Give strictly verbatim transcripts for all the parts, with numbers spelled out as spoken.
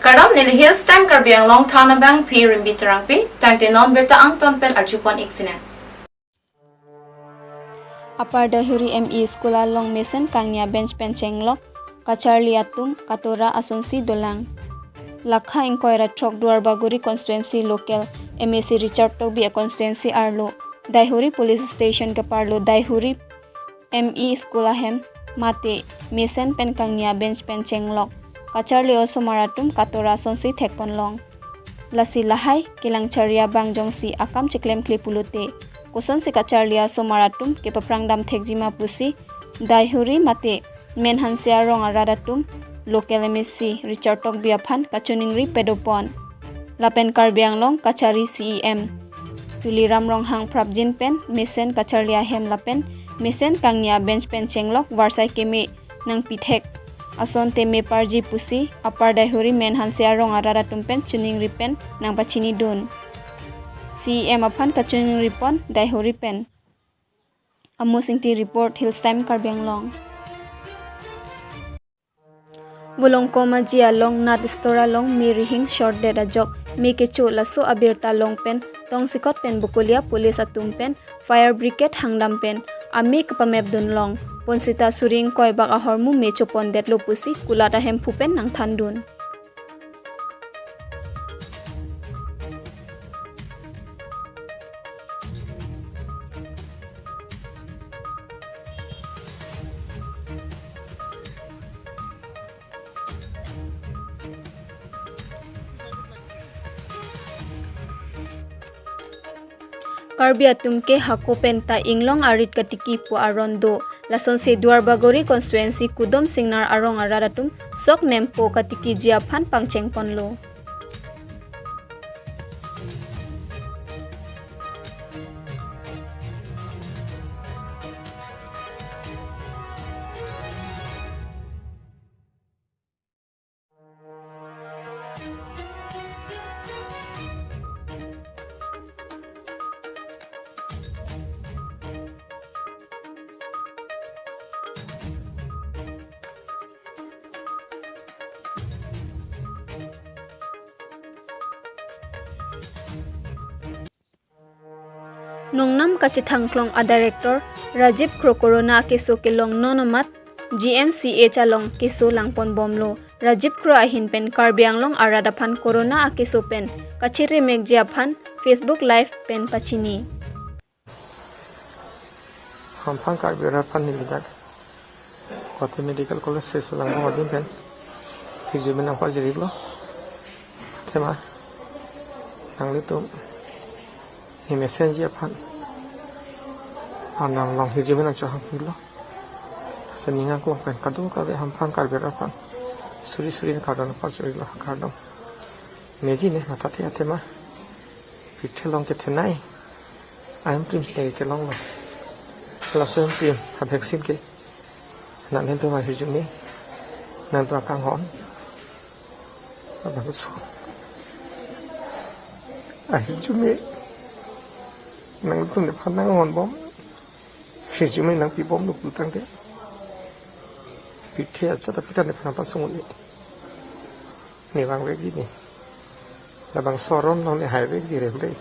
Kardom, neli Hills Time Karbi Anglong than abangpi Rimbi Terangpi, tangte non birta angton pen arjupon ik sine. Upper Daihuri M E School along mesen kangni a-bench pen chenglok kacharli atum katora asonsi dolang. Lakha ingkoi ra throk Duarbagori constituency local M A C Richard Tokbi a-constituency arlo Daihuri Police Station keparlo Daihuri M E School ahem mate mesen pen kangni a-bench pen chenglok kacharli osomar atum katora asonsi thekponlong. Lasi lahai kelangchari abang jongsi akam cheklemkle pulote, kosonsi kacharli osomar atum kepaprang dam thekjima pusi Daihuri mate Menhanse arong arat atum local M A C Richard Tokbi aphan kachiningri padopon. Lapen Karbi Anglong kachari C E M Tuliram Ronghang prapjin pen mesen kacharli ahem lapen mesen kangni a-bench pen chenglok varsai keme nangpithek asonte me parji pusi Upper Daihuri Menhanse arong arat atum pen chiningri pen nangpachinidun. C E M aphan kachiningripon Daihuri pen. Amos Ingti report, Hills Time Karbi Anglong. Volongkom Aji along Nat Store along me rihing shortdet ajok me kecho laso abirta long pen tongsekot pen Bokolia police atum pen fire brigade hangdam pen ame kapamepdunlong pon sita suri ingkoi bak ahormu me chopondetlo pusi kulat ahemphu pen nangthandun. Karbi atum ke hako pen ta inglong arit katiki pu aron do. Lasonsi Duarbagori constituency Kudom Singnar arong arat atum sok nempo katikiji aphan pangchengponlo. Nongnam kachethangklong a-director Rajiv Kro corona akeso kelong non amat G M C H along keso langponbomlo. Rajiv Kro ahin pen Karbi Anglong arat aphan corona akeso pen kachiremekji aphan Facebook Live pen pachini. Hamphang Karbi arat aphan neli dak Guwahati Medical College se sulang bom adim pen hirjume nangparjiriklo. Athema nanglitum ne mesenji aphan Arnam along hirjume nangchohangpilo. Lasi ning angklong pen kadokave Hamphang Karbi arat aphan suri suri kardom parjiriklo, kardom. Neji ne mathathe athema pirthe along kethenei a-imprim si kelonglo. Laso imprim a-vaccine ke nangtum ahirjume, nangtum akanghon labangso ahirjume nangtum nephan nanghonbom, hirjume nangpibomlo pulotangte pirthe ajat aphi ta nephan pasung un-e. Ne vangvekji ne. Labangso aron along ne haivekji rem re.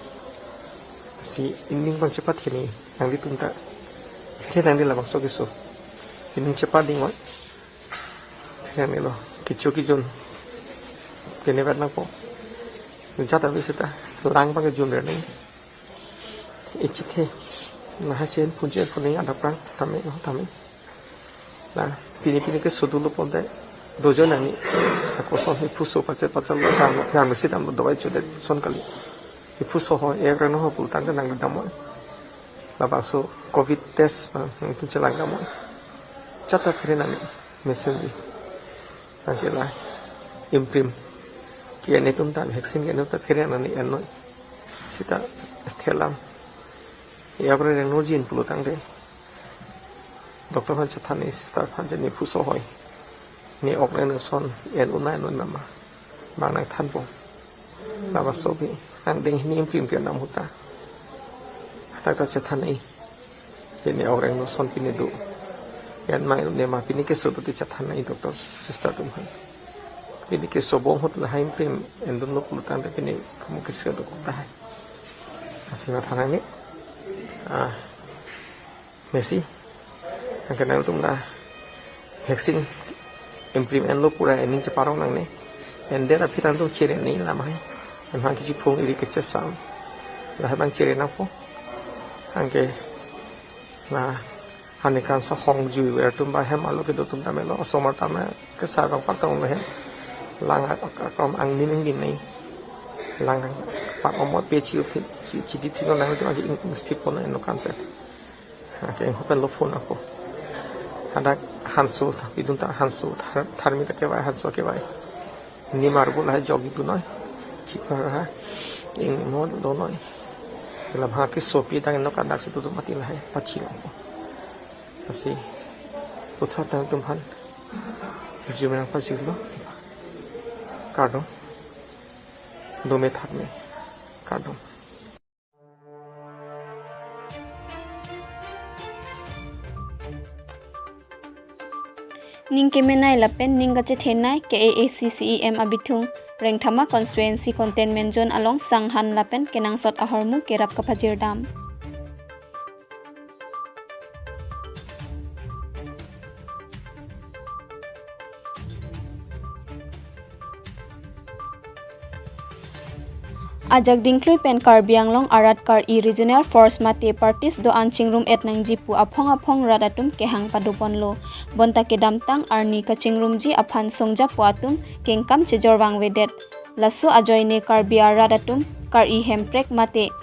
Si ining abang chepathe ne nanglitum ta. Phere nangli labangso keso ining chepading oi. Phere nanglilo kecho kejun pene vet nangpo. Jat avi seta lang abang kejun re ne. Ichethe. Lahai chen phun chen phun ne adap rang tame, no tame. La pini pini keso dolo ponte dojo nangni. Koson hi phuso pachet pachetlo, dam, dam si damlo, dawai chodet ason kali. Hi phuso ho, ek reno ho pulotangte nangli damnoi. Labangso covid test, ah, nangtum chelang damnoi. Jat ta phere nangni mesenji. Nangke la imprim ke-en atum ta, vaccine ke-en atum ta phere nangni ennoi. Seta thelang. Ek reng rengno jin pulotangte doctor aphan chethan-e, sister aphan chethan-e, phuso hoi, ne ok rengno ason en un-e non mama, bang nangthanpo. Labangso ke angdeng hini imprim ke-en ahut ta hadak ta chethan-e. Chethan-e ok rengno ason pine do, en mang ne ma, pini keso do te chethan-e doctor sister atum aphan. Pini keso bom ahut lahai imprim endunlo pulotangte pini kamu kisi dokok tahai. Lasi matha nangne. Ah, mesi. Anke nangtum la vaccine imprim enlo pura ening cheparong nangne. Ender aphi nangtum chere ni lamhai. Emhang kichi phung iri kechesam. Lahai bang chere nangpo. Anke la hani kanso hong jui ver atum ba hem arlo kedo atum ta melo, osomar tame kesar bang patong lo hem. Lang ak-, ak-, akom angni ningdin nei. Lang pat omot pe chiu phi, chiu chidi thino nangtum agi ing, ing sip pon eno kan pe. Anke ingho pen lo phone ako. Hadak hanso ta pidun ta hanso thar, tharmi ta kevai hanso kevai. Nimar gu lahai jok idun noi. Chipar ha. Ing mo do noi. Lamha keso pi dang nok adak si tutu mati lahai. Pachi lo ako. Lasi puthot nangtum aphan. Jumena pachilo. Kardom. Dome thakme. Kardom. Ning kemenei lapen ning kachethenei K A A C C E M abithung Rengthama constituency containment zone along sanghan lapen kenangsot ahormu kerap kapajirdam. Ajak dingklui pen Karbi Anglong arat kar-i regional force mate parties do-an chingrum et nangji pu aphong aphong rat atum kehang padoponlo. Bonta kedamtang arni kachingrumji aphan songja pu atum kengkam chejor vangvedet. Laso ajoine Karbi arat atum kar-i hemprek mate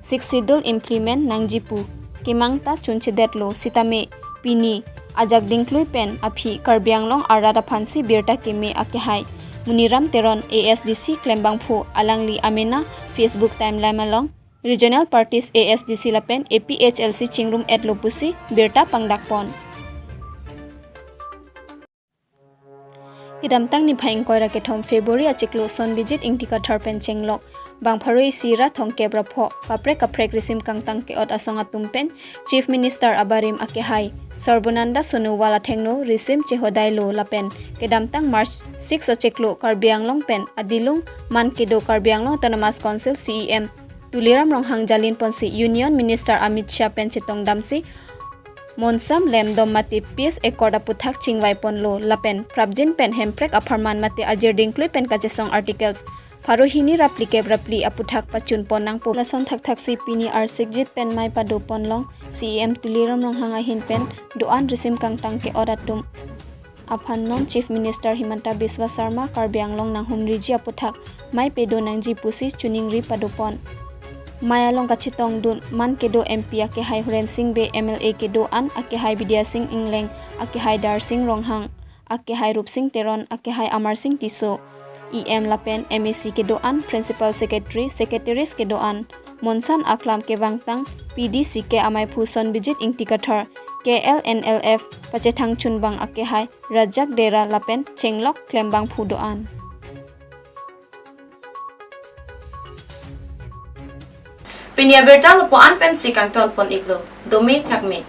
Sixth Schedule implement nangji pu kemang ta chunchedetlo sitame pini ajak dingklui pen aphi Karbi Anglong arat aphansi birta keme akehai Muniram Teron A S D C klembangphu alangli amena Facebook timeline along regional parties A S D C lapen A P H L C chingrum etlo pusi birta pangdakpon. Kedamtang niphai ingkoi ra kethom February achiklo Sonbijit Ingti Kathar pen chenglok bang pharo isi ra thomkep ra pho kaprek kaprek risim kangtang ke-ot asong atum pen Chief Minister abarim akehai Sarbananda Sonowal athengno risim chehodailo lapen kedamtang March six achiklo Karbi Anglong pen adilung man kedo Karbi Anglong Autonomous Council C E M Tuliram Ronghang jalin ponsi Union Minister Amit Shah pen chetongdamsi Monsam lemdom mate peace accord aputhak chingvai ponlo lapen prapjin pen hemprek apharman mate ajir dingklui pen kachesong articles pharo hini ra phlikep ra phli aputhak pachun pon nangpo. Lason thakthaksi pini arsikjit pen mei pado ponlong C E M Tuliram Ronghang ahin pen do-an risim kangtang ke-ot atum aphan non Chief Minister Himanta Biswa Sarma Karbi Anglong nanghumriji aputhak mei pedo nangji pusi choningri padopon. Mei along kachetongdun man kedo M P akehai Horen Sing Bey, M L A kedo-an akehai Bidya Sing Engleng, akehai Darsing Ronghang, akehai Rupsing Teron, akehai Amarsing Tisso, E M lapen M A C kedo-an, Principal Secretary, Secretaries kedo-an, Monsam aklam kevangtang P D C K amaiphu Sonbijit Ingti Kathar, K L N L F pachethang chunbang akehai Rajak Dera lapen chenglok klembangphu do-an. Pini abirta lapu-an pensi kangton pon iklo. Dome thakme.